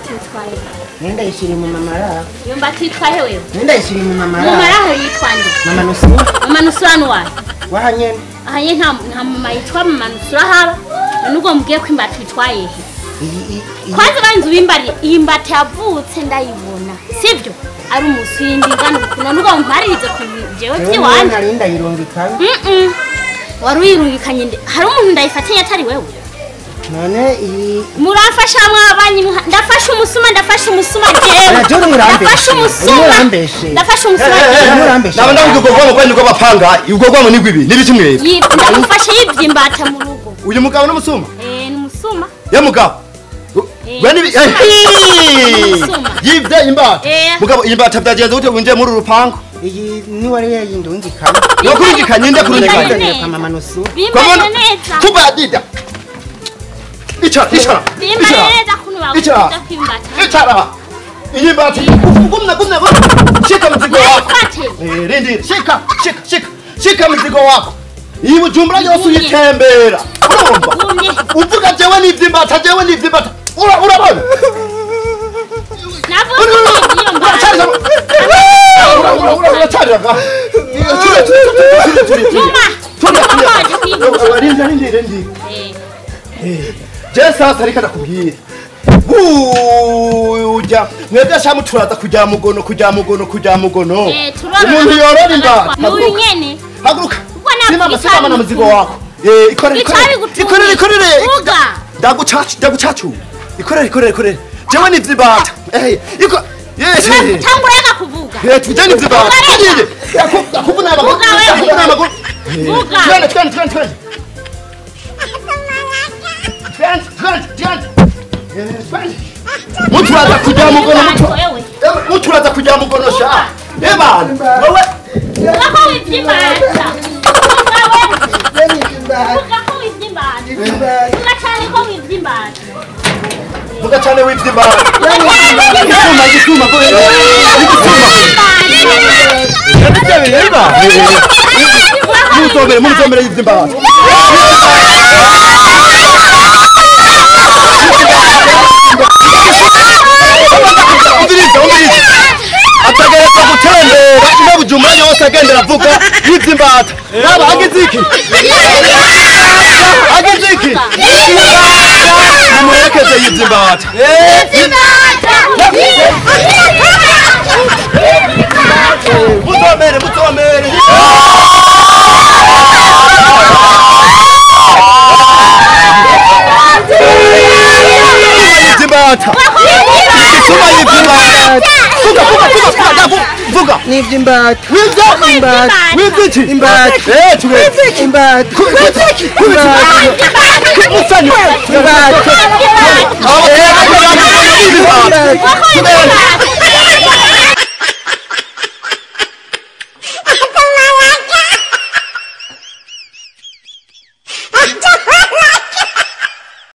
mbata itwaye. Nenda ishiri mu mamara. Iyo mbata itwaye wewe. Nenda ishiri mu mamara. Mamara ho yitwa nde? Mama Nusura. Mama Nusura nuwa. Wahanye. Ahanye nta mama yitwa mama Nusura haba. Nubwo mbwiye ko imbata itwaye he. Kwanza banzu bimbari iyi mbata yavutse ndayibona. Sivyo? Ari umusindi ngana ukuntu nubwo mparirize ku jewe byiwanje. Nari ndayirungikanye. Wari uyirungikanye nde? Hari umuntu ndayifatanya atari wewe. None iyi murafasha mwabanyi ndafasha umusuma jewe. Ndafasha umusuma. Ndafasha umusuma. Naba ndavuga ubwo kwenda uko bapanga ubwo gwamo nigwi ibi nibiki mwebwe. Ndamufasha yivye imbata mu rugo. Uyu mugabo n'umusuma? N'umusuma. Ya mugabo. Gwe nibi yivye imbata. Mugabo imbata byagenze gute winjiye muri rupango? Iyi ni wari yayindungikanye. Yokurungikanye nde kurungikanye? Kwa mama Nusura. Bimbariye neza. Kubadida. Icara. Bimbariye neza kuno bakuza kwimbata. Icara. Iyi mbata gumna shika mzigo wako. Rindira shika. Shika mzigo wako. Iyi Bujumbura yose uyitembera. Urumva? Uvuga jewe n'ivyo imbata urabona? Je sasa reka ndakubwira. Burya mwebwe sha muturaza kujya mugono kujya mugono. Umuntu yorora imbata. N'uyu nyene. Haguruka. Simama na mzigo wako. Ikorere. Ndagucacu. Ikorere. Jewe n'ivyo imbata. Iko yes. Tangura yaka kuvuga. Tujye n'ivyo imbata. Yakuvuna amaguru. Yakuvuna amaguru. Vuga. Twende. Muturaza kujya mugono muturaza kujya mugono sha. Ebana. Wewe. Vuga ko wivye imbata. Vuga ko wivye imbata. Vuga cyane ko wivye imbata. Vuga cyane wivye imbata. Igisuma. Muzomere yivye imbata. Umviriza. Atagereza gutembera ino Bujumbura yose agendera avuga yivye imbata. Naba agize iki? Mumurekeze yivye imbata. Muzomere. Imbata. Igisuma yivye imbata. Vuga. Nivye imbata. Wivye imbata. Wivye iki? Imbata. Wivye iki? Imbata. Wivye iki? Imbata.